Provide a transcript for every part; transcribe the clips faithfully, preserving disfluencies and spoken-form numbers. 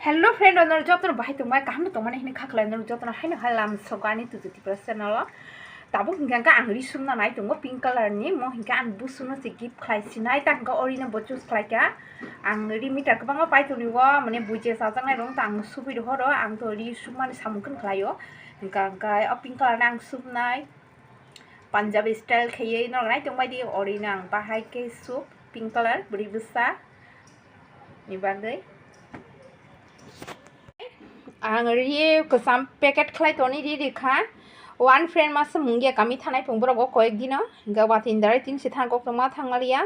Hello friend, onor jotono bahai tongmai, kaham tongmani hini kha khlai, onor jotono haino hai lam sogani tuju Tripura channel o. Tabuk hinkha khe ang ri sumna nai tongo pink color ni, mo hinkha ang busuno se gift khlai sinai, ta hinkha orino bo choose khlai kha. Ang ri meter kwbangma pai toni o, mane buji chajaknai rok ta ang subui rohoro, ang to ri sumani samung khe khlai o. Hinkha khe o pink color ni ang sumnai. Punjabi style khaiwi norok nai tongbai di, orino ang bahai khe soup pink color bwrwi bwsa ni bagwi. Ang ri kwcham packet khlai toni ri ri kha. One friend masa mungya kami thanai phung borok o koyek dino. Hinkhe watwi darai tin se thang kok tongma thangmaliya.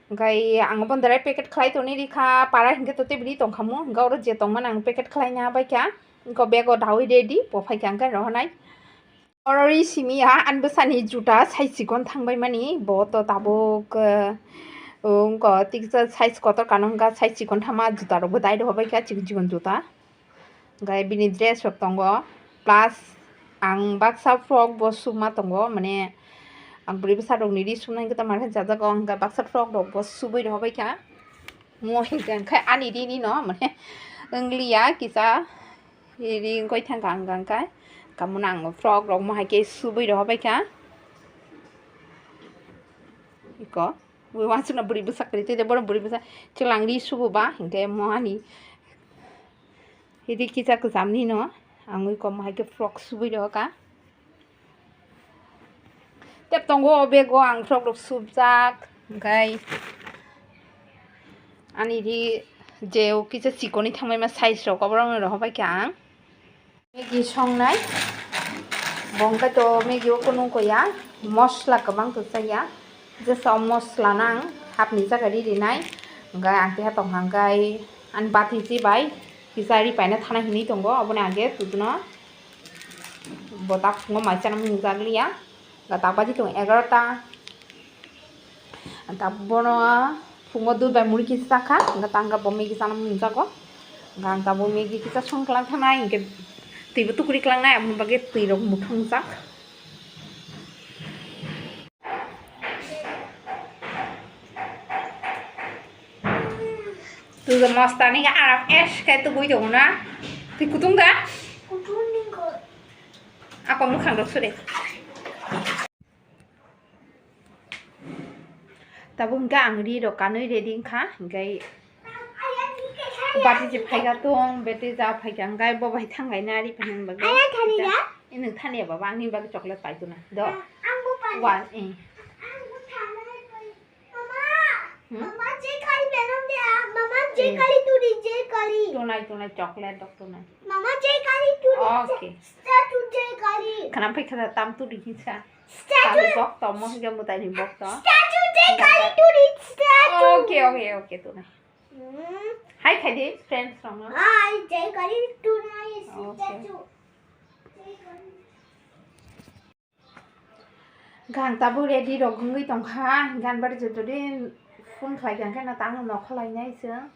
Hinkhe ang bo darai packet khlai toni ri kha. Para hinkhe to tebri tongkhamu. Hinkhe oro je tongmani ang packet khlai na bai kha. Hinkhe bag o dawi ready. Bo phai kha hinkhe rohonai. Oro ri simi ya, ani bwsani juta size chikon thangbai mani, bo to tabuk, eh, wngkha tiksa size kotor kano wngkha, size chikon thama juta rok bo dai rw bai kha, chikon chikon juta. Hinkhe bini dress rok tongo, plus ang baksa frock bo sukma tongo, mane ang bwrwi bwsa rokni ri sumnai hinkhe tamar khe chajago, hinkhe baksa frock rok bo subui rw bai kha. Mo hinkhe ani rini no, mane wngliya kisa. Ri wngwi thangkha ang kha, kamo nang frock rok mo hai khe subui rohor bai kha. Iko, uansukno bwrwi bwsa kwrwi tei borok bwrwi bwsa chwlang ri subu ba hinkhe mo ani ri kisa kwcham ni no ang iko mo hai khe frock subui rohor kha. Tep tongo o bag o ang frock rok subjak, hinkhe ani ri je o kisa chikoni thangmai ma size rok oborok no rohor bai kha ang. Maggi songnai, bo hinkhe to Maggi o kunu wngkha ya, mosla kwbang to chaya, jesa o mosla no ang hapni jaga ri rinai, hinkhe ang keha tongkha hinkhe ani bati chibai kisa ri paina thana hinwi tongo, oboni age tubuno. Bo tak phungo mai chana mung jak liya. Ga tak baji tong egarota. Ang tak bono phungo dudh bai muri kisa chakha. Ga tang ga bo Maggi chana mung jago. Ga ang tak bo Maggi kisa song klang thana hinkhe twi bo tukuri klang nai, aboni bagwi twi rok muthung jak. Tuja mostani aram es khe tugui tongo na. Twi kutung da? Kutung ni ko. Ako mukhang rok sure. Tabuk hwnkhe ang ri rok kanwi ready wngkha, hwnkhe bati je phaikha tong, bati ja phaikha, hwnkhe bo bai thang bai nari phai nang bagwi. Aya thani ya? Nung thani ya baba, angni bagwi chocolate pai tuna. Do. Ang bo pai. One, eh. Ang bo thangwi pai. Mama, Hmm? Mama, je kali benon de, ah, Mama, je Eh. kali turi, je kali. Tunai, tunai, chocolate dok tunai. Mama, je kali turi, Okay. Statue je kali. Khanam phai khana tam turi hinsa. Statue. Tam bok to, mo hingga mutai ni bok to. Statue je kali turi, statue. Okay, okay, okay, tunai. Hmm. Hi khai di, friends rok no. Hi, je kali tunai, Okay. Statue. Je kali. Gang tabuk ready rok wngwi tongkha, gan bari joto de phone khlai kha, hwnkhe no tang nokha lainai chwng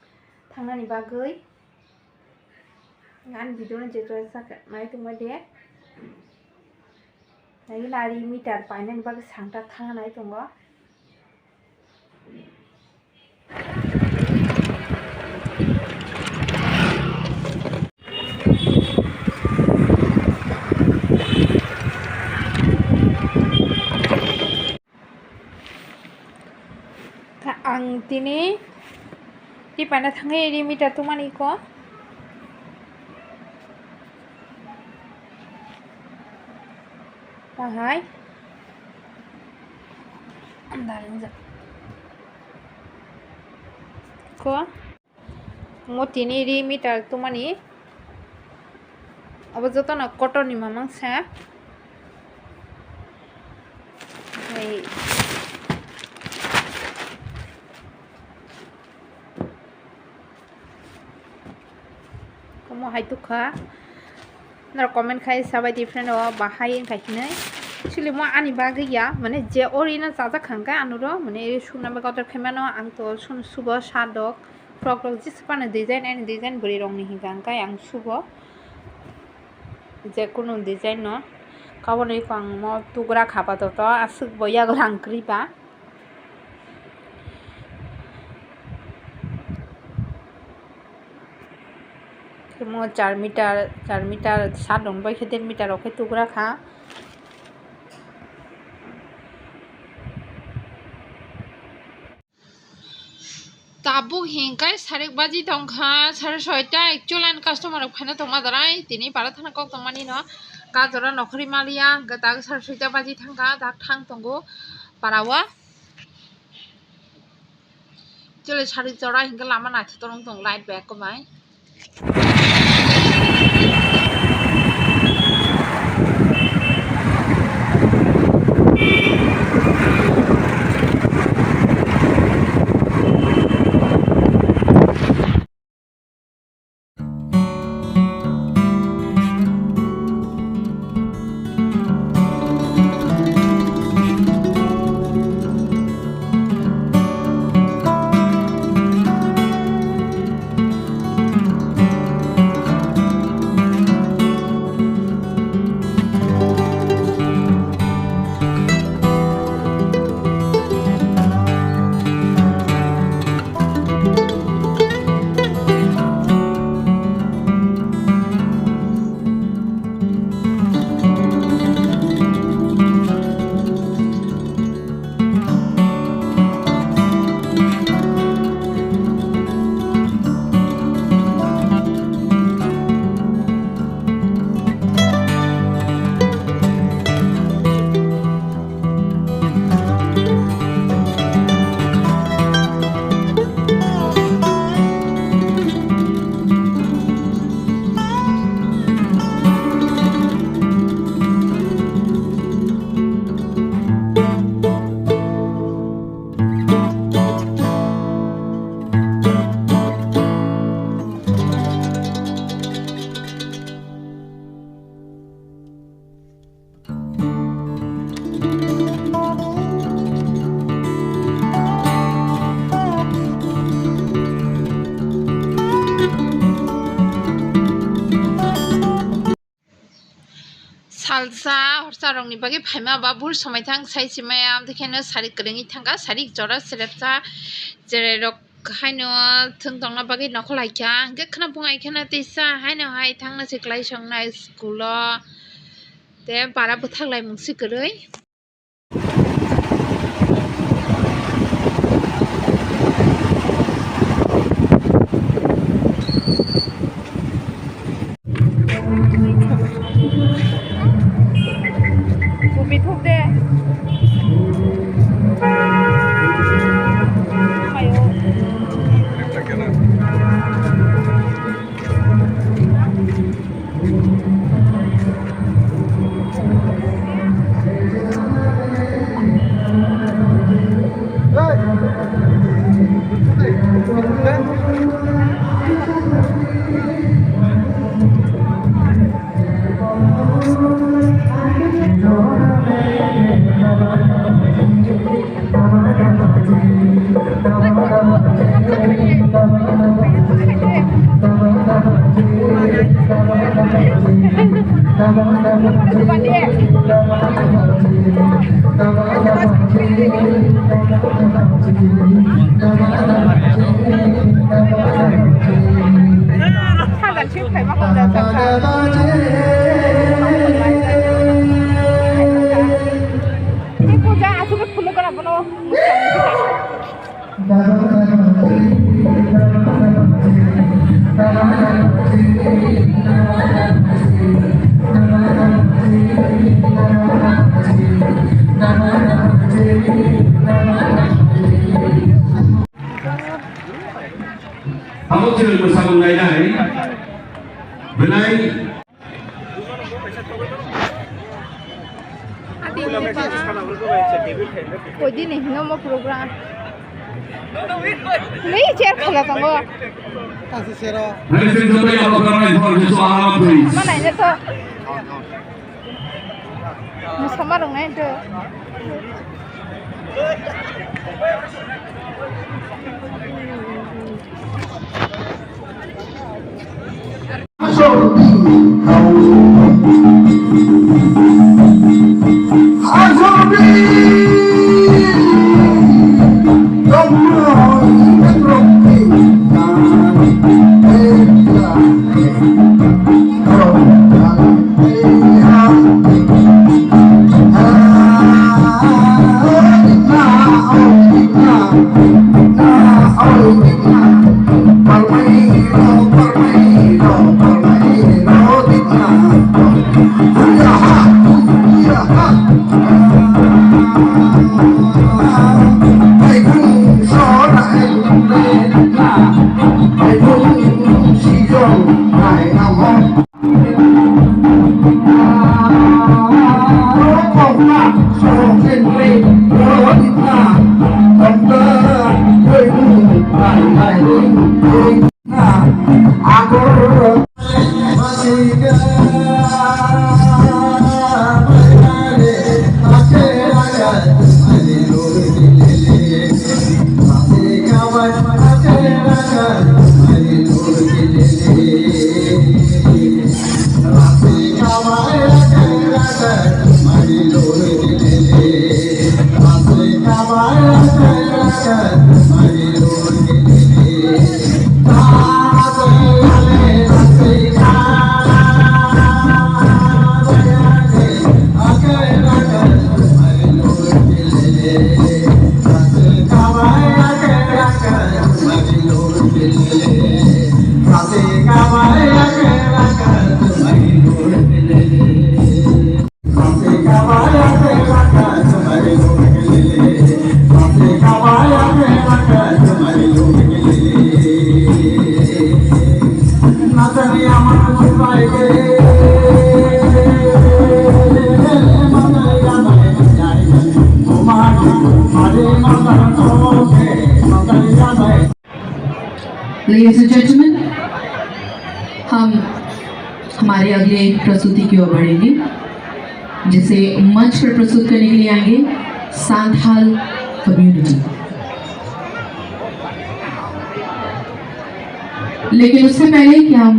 thangnani bagwi. Ani video no je chwng sak nai tongma de. Nai nari meter painani bagwi sangta thang nai tongo. Ang tini tipana thangwi ri meter tongmani ko. Tahai. Andar wngkha. Ko. Mo tini ri meter tongmani. Abo jotono cotton ni mamang sa. Hai. Komo hai tukha. Norok comment khai sabai di friend o bahai wngkha hinwi. Actually mo ani bagwi ya, mane je ori no chajak kha hwnkhe anoro mane sumna bagwi order khaimano, ang to sum subo sadok, frock rok jesa phano design ani design bwrwi rokni hinkha hwnkhe ang subo je kunu design no. Kaboni kho ang mo tugra khapa to to aswk bo yago rang kwrwi ba. Mo char meter, char meter sat rok bai khe der meter rok khe tugra kha. Tabuk hinkai sarik baji tongkha, sare soita actual ani customer rok phaina tongma darai tini para thana kok tongmani no gajora nokhorwi maliya, dak sare soita baji thangkha, dak thang tongo para o. Chole sari jora hingke lama naithotok wng tong light bai eko bai. Salsa horsa rokni bagwi phaima ba bul somai thang sai simaya, amtwi kheno sari kwrwngwi thangkha, sari jora selepsa, cherai rok haino thwng tongna bagwi nokhor laikha, hwnkhe kheno bung ai kheno tisa haino hai thangna se kwlai songna school o, te bara bwthak laimung se kwrwi. Kupi thuk de. Mayo. Tei puja aswk phunukgwna bono. Abo chwng bwskango nainai belai. Adi, adi, pana. Koi din ni hino mo program. Ni chair khela tongo. Ladies and gentlemen, our program is for this one, please. Mana ini to. Musamma rok nai to. Ladies and gentlemen, हम हमारे अगले प्रस्तुति की ओर बढ़ेंगे, जिसे मंच पर प्रस्तुत करने के लिए आएंगे सांथाल कम्युनिटी। लेकिन उससे पहले कि हम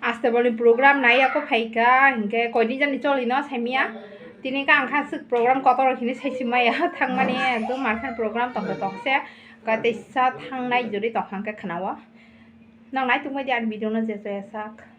Aste boni program nai ako phaikha, hinkhe koidin jani cholino saimia. Tini ka angkha swk program kotor hini saisi maya thangmani ekdom markhan program tongkha tongse. Ka teisa thangnai jori tongkha hwnkhe khwnao. Nang nai tongbai di ani video no je je sak.